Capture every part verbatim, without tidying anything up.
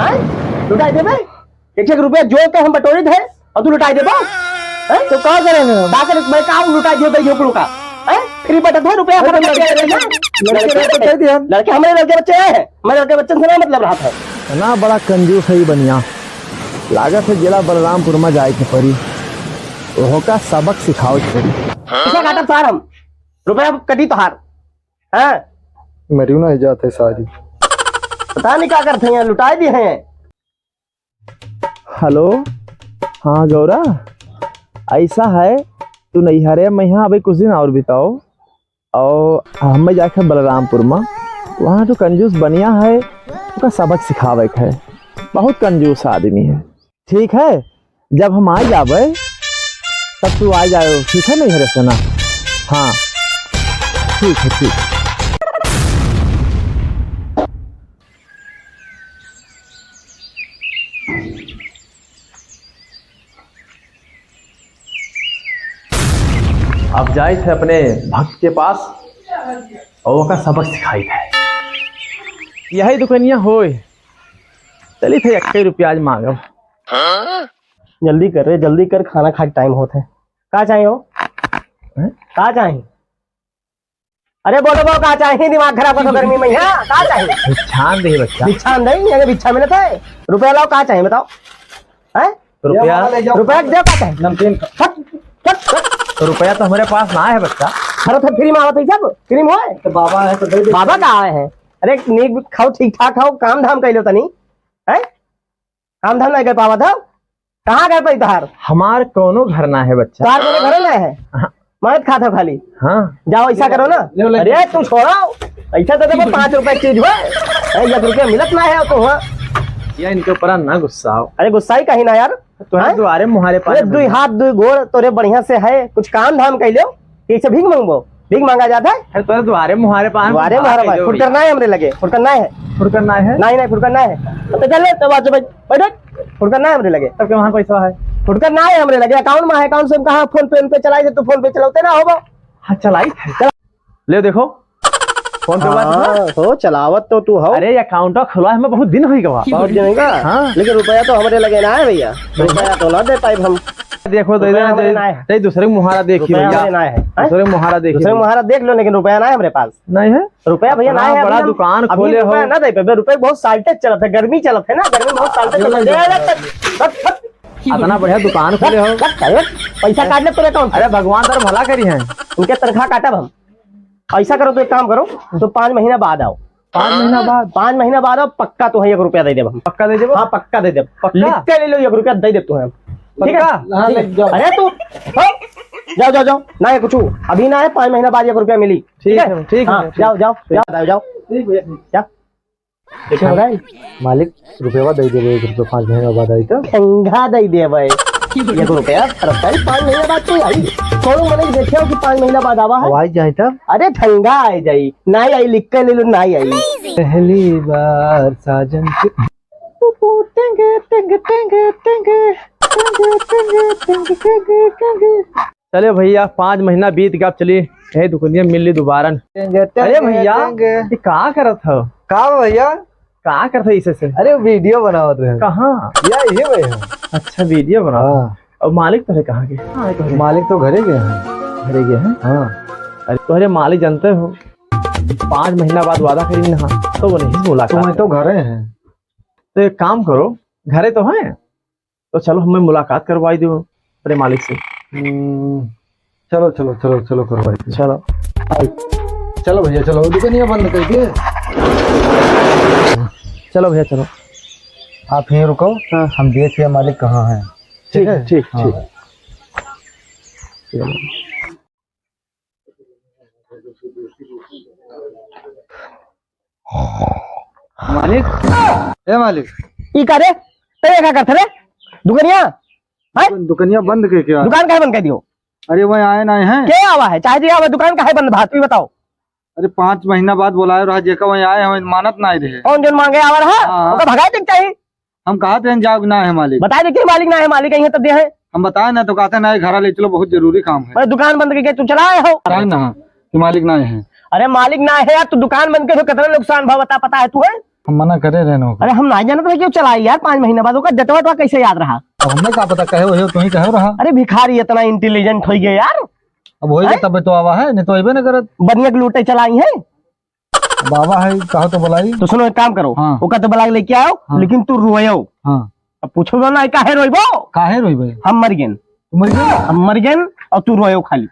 हैं? लुटाई देबे? एक एक रुपया जोड़ के हम बटोरित है और तू लुटाई देबो? हैं? तो का करेंगे हम? का करे? मैं का लुटाई दियो, गई हो का? हैं? फ्री बटत है रुपया, अरे, खत्म करके लड़के, दे दिया। लड़के, लड़के लड़के, हमरे लड़के बच्चे आए हैं, मैं लड़के बच्चन से ना मतलब रहा था। इतना बड़ा कंजूस है ये बनिया, लागत है जिला बलरामपुर में जाए के पड़ी, ओहो का सबक सिखाओ के पड़ी। पैसा काटब सार हम, रुपया कटी तोहार। हाँ। मरियो ना जाते सारी। पता नहीं का करते हैं, लुटाई दी हैं। हेलो, हाँ गौरा, ऐसा है, तू नैहरे में यहाँ अभी कुछ दिन और बिताओ, और हमें जाके बलरामपुर में, वहाँ जो कंजूस बनिया है, ओका सबक सिखावे के है, बहुत कंजूस आदमी है। ठीक है, जब हम आ जाबे, तब तू आ जाओ, ठीक है नैहरे से ना? हाँ, ठीक है, ठीक। अब जाइत है अपने भक्त के पास और ओका सबक सिखाइत है। यही दुकनिया होय, चलित है, एक्के रुपया आज मांगब। जल्दी कर रे, जल्दी कर, खाना खाए के टाइम होत है। का चाही हो? हैं? का चाही? अरे बोलो, बोलो, का चाही? दिमाग खराब कर दो गर्मी में, हाँ? का चाही? भिक्षान दे बच्चा। भिक्षान दे, यहाँ भिक्षा मिलत है? रुपया लाओ, का चाही बताओ? हैं? रुपया? रुपया दे, का चाही? नमकीन खा। फट, फट, फट। तो रुपया तो हमरे पास ना है बच्चा। अरे तो फ्री में आवत है सब, फ्री में होए। तो बाबा है तो दे दे। बाबा का आए हैं? अरे नीक खाओ, ठीक ठाक खाओ, काम धाम कर लो तनी, हैं? काम धाम नहीं कर पावत हो? कहाँ घर पे तोहार? हमार कौनो घर ना है बच्चा। तोहार कौनो घर ना है? हाँ। मरद खात हो खाली। हाँ। जाओ ऐसा करो ना। ले, ले। अरे तू छोड़ो, ऐसा तो देखो पाँच रुपए की चीज हुआ, ए, एक रुपया मिलत ना है तो हुआ। या इनके ऊपर ना गुस्सा हो। अरे गुस्सा ही कहीं ना यार। तोरे हाँ? दुआरे मुहारे अरे पानी दुई भैया। हाथ दुई गोड़ तोरे बढ़िया से है, कुछ काम धाम कह लो, कैसे भीख मांगबो? भीख मांगा जाता है? अरे तोरे दुआरे मुहारे पान दुआरे मुहारे भाई, फुटकर ना है हमरे लगे, फुटकर ना है। फुटकर ना है? नहीं, नहीं, फुटकर ना है। तो चल ले, तो बात से बैठ, बैठ, बैठ। फुटकर ना है हमरे लगे। तब के वहाँ पैसा है? फुटकर ना है हमरे लगे, अकाउंट में है, अकाउंट से हम कहाँ फोन पे, पे चलाई थे, तू फोन पे चलाते ना होबो। हाँ, चलाई थे। चला। ले देखो, फोन पे बात हाँ, हुआ? हो, चलावत तो तू हो। अरे, अकाउंट खुला है, हमें बहुत दिन हो गवा। बहुत दिन हो गवा? हाँ। लेकिन रुपया तो हमरे लगे ना है भैया, रुपया तो ना दे पाइब हम। देखो, दे रुपया दे, हमरे दे, ना है। दे, दूसरे के मुहारा देखी रुपया भैया। हमरे ना है। हाँ? दूसरे के मुहारा देखी दूसरे के भैया। मुहारा देख लो, लेकिन रुपया ना है हमरे पास। नहीं है? रुपया भैया ना इतना है, अभी बड़ा हम, दुकान अभी खोले हो। रुपया ना दे पाइबे, रुपया बहुत shortage चलत है, गर्मी चलत है ना, गर्मी बहुत shortage चलत है। अरे, अरे, अरे, अरे, अरे, अतना बढ़िया दुकान खोले हो। अरे, अरे, पैसा काट ले तोरे account से। अरे, भगवान तेरा भला करी है। उनके तनख्वाह काटब हम। ऐसा करो, तो एक काम करो, तो पाँच महीना बाद आओ। पाँच महीना बाद? पाँच महीना बाद आओ, पक्का तुम्हें एक रुपया दे देब हम। पक्का दे देबो? हाँ, पक्का दे देब। पक्का? लिख के ले लो, एक रुपया दे देब तुम्हें हम। ठीक है? पक्का? हाँ, ठीक है। ले जाओ। अरे तू, हो? जाओ, जाओ, जाओ। ना है कुछ, अभी ना है, पाँच महीना बाद एक रुपया मिली। ठीक है? ठीक है, हाँ, ठीक। जाओ, जाओ, जाओ, जाओ, जाओ। ठीक भैया, ठीक। जा। देखा गए? मालिक, रुपया दे देबे, एक रुपया पाँच महीना बाद आई तो। ठंगा दे देबे। एक रुपया, सरकारी पाँच महीना बाद कोई आई? कौन मने देखे हो कि पाँच महीना बाद आवा है? वो आई जाए तब? अरे ठंगा आई जाई, ना आई, लिख के ले लो, ना आई। पहली बार साजन के टेंगे, टेंगे, टेंगे, टेंगे, टेंगे, टेंगे, टेंगे, टेंगे, टेंगे। चले भैया, पाँच महीना बीत गया, अब चली यही दुकनिया मिल ली दोबारा। टेंगे, अरे टेंगे, भैया, टेंगे। ये का करत हो? का भैया? का करत हो इसे से? अरे वीडियो बनावत रहे। कहाँ? या ये भैया। अच्छा, वीडियो बनावत। हाँ। और मालिक तोरे कहाँ के? मालिक तो घरे गए हैं। घरे गए हैं? हाँ। अरे तोहरे मालिक जानते हो, पाँच महीना बाद वादा करी ना, तो वो नहीं मुलाकात। तो मैं तो घरे हैं। तो एक काम करो, घरे तो हैं, तो चलो हमें मुलाकात करवाई दो अपने मालिक से। हम्म, चलो, चलो, चलो, चलो, करवाई दो। चलो। चलो भैया, चलो, दुकानिया बंद कर दिए। चलो भैया, चलो। आप यहीं रुको, हाँ। हम देख रहे मालिक कहाँ हैं। ठीक ठीक, है? ठीक, हाँ। ठीक। मालिक, ए मालिक। ई का रे? ते का करत रे? दुकनिया? हैं? दुकनिया बंद के क्या? दुकान काहे बंद कर दियो? अरे, वही आए ना हैं। के आवा है? चाहे जी आवा, दुकान काहे बंद बा? तू ही बताओ। अरे, पाँच महीना बाद बोलाए रहा, जेका वही आए हैं, मानत ना रहे। कौन जन मांगे आवा रहा? हाँ। ओका भगाए देख चाही। हम कहा थे, जाओ ना है मालिक। बताए दे कि मालिक ना है, मालिक यहीं तब दे है। हम बताए ना तो कहते ना, घर ले चलो, बहुत जरूरी काम है। मैं दुकान बंद करके तू चला आए हो। बताए ना कि मालिक ना है। अरे मालिक ना है यार, तू दुकान बंद कर कितना नुकसान भा बता, पता है तू है? हम मना करे रहे न ओकर। अरे हम नाहीं जानत रहे कि उ चलाई यार, पाँच महीना बाद ओकर डेटवा वेटवा कैसे याद रहा? अब हमें का पता, कहे वही, तू ही कहे रहा। अरे भिखारी इतना intelligent होइ गए यार। अब वही हैं? तब तो आवा है, नहीं तो अइबे न करत। बनिया के लूटे चलाई है। बाबा है, कहो तो बुलाई। तो सुनो, एक काम करो, हाँ। ओका तो बुला के लेके आओ, हाँ। लेकिन तू रोयो। हाँ। अब पूछो ना, काहे रोइबो? काहे रोइबे? हम मर गेन। तू मर गेन? हम मर गेन और तू रोयो खाली।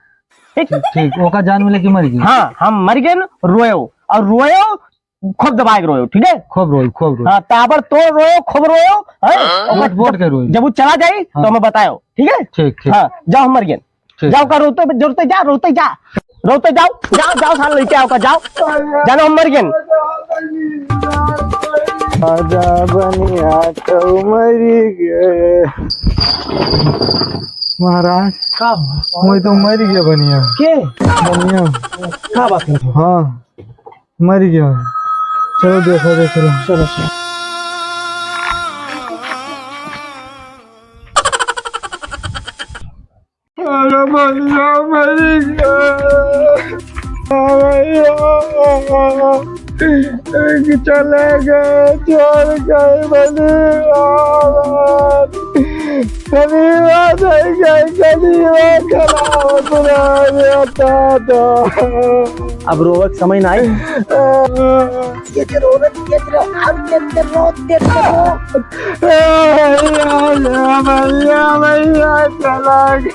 ठीक? ठीक, ओका जान मिले कि मर गई? हाँ, हम मर गेन, रोयो। और रोयो, खूब दबाए के रोयो, ठीक है? खूब रोई, खूब रोई। हाँ, ताबड़ तोड़ रोयो, खूब रोयो, हैं? हाँ। ओकर बोट, बोट के रोई। जब उ चला जाई, तो हाँ। हमें बतायो, ठीक है? ठीक, ठीक। हाँ, जाओ, हम मर गेन। ठीक। जाओ, का रोते, जोरते जा, रोते जा, रोते जाओ, जाओ, जाओ, साला लेके आओ का, जाओ, जानो हम मर गेन। आजा बनिया तो मरी गए। महाराज, का हुआ? मैं तो मर गया बनिया। के? बनिया। का बात है? हाँ, मर गया। चलो देखा दे, चलो। चलो, चलो। अरे भैया, मर गया। अरे भैया, चले गए, छोड़ गए बनिया। बनिया नहीं गए, बनिया खराब बना देता था। अब रोवक समय ना आई। ये जो रोवत, ये जो, अब देखते रो, देखते रो। ए, भैया, भैया, भैया, चला गए।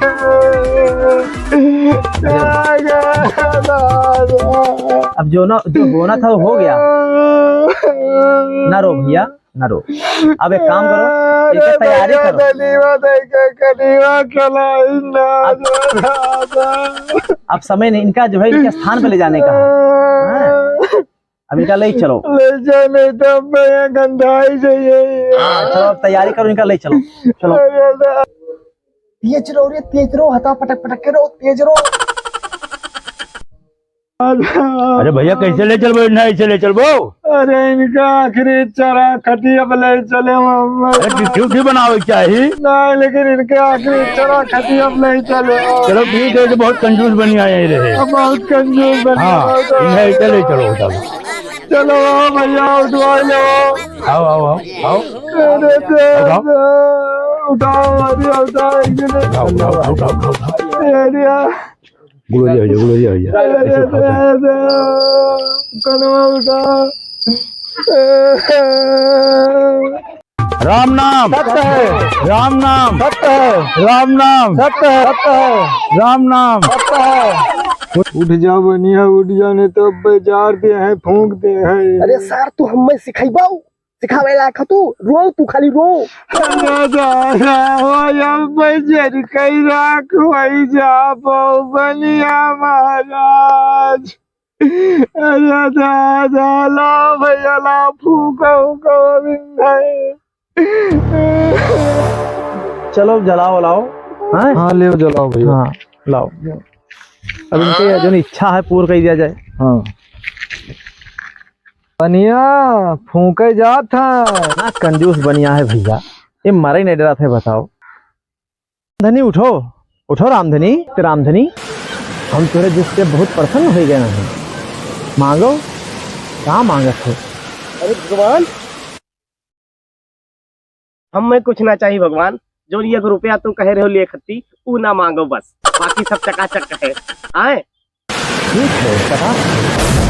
चला गए, दादा। अब जो ना, जो होना था, वो हो गया। ना रो भैया, ना रो। अब एक काम करो, एक अरे तैयारी भैया, करो। धन्यवाद है, क्या धन्यवाद चला, इन्ना अब, दादा। अब समय नहीं, इनका जो है, इनके स्थान पे ले जाने का है। हाँ। अब इनका ले चलो। ले जा, नहीं तो अब मैं यहाँ गंधाई जाइए। हाँ, चलो, अब तैयारी करो, इनका ले चलो। चलो। अरे ना। तेज रो रे, तेज रो, हथा पटक पटक के रो, तेज रो। अरे भैया, कैसे ले चलबो? ना, ऐसे ले चलबो। अरे इनका आखिरी चरा खटिया पे ले चले हम। अरे क्यों, क्यों, क्यों बनावे चाही? नहीं, लेकिन इनके आखिरी चरा खटिया पे ले चले। चलो ठीक है, तो बहुत कंजूस बनिया यहीं रहे। बहुत कंजूस बनिया। हाँ, बहुत इन्हें ऐसे ले चलो, चलो। चलो आओ भैया, उठवा लो। आओ, आओ, आओ, आओ। अरे उठाओ। उठाओ, अरे उठाओ, एक दिन। उठाओ, उठाओ, उठाओ, उठाओ, उठाओ। अरे यार। गुलरिया हो जा, गुलरिया हो जा। अरे ऐसे उठाओ, ऐसे। दादा, कनवा उठा। राम नाम। सत्य है। राम नाम। सत्य है। राम नाम। सत्य है। सत्य है। राम नाम। सत्य है। उठ जा बनिया, उठ जा, नहीं तो अब जार दे हैं, फूंक दे हैं। अरे सार, तू हमें सिखाइबा? सिखावे लायक ह तू? रो, तू खाली रो। अरे दादा, हो अब मैं जर कई राख होई जाबो बनिया महाराज। अरे दादा, ला भैया, ला फूका, फूका, अभी नहीं। चलो, जलाओ, लाओ। हैं? हाँ, ले जलाओ भैया। हाँ, लाओ। अब इनके जो इच्छा है, पूर्ण कर दिया जाए। हाँ। बनिया, फूंके जात है। ना कंजूस बनिया है भैया, ये मरे नहीं डरात है, बताओ। धनी उठो, उठो रामधनी। रामधनी, हम तोरे दुख से बहुत प्रसन्न हो गए हैं। मांगो, का मांगत हो? अरे भगवान, हमें कुछ ना चाहिए भगवान, जो ये रुपया तू कहे रहो लिए खत्ती, ऊ ना मांगो बस, बाकी सब चकाचक है। आए? ठीक है, चकाचक।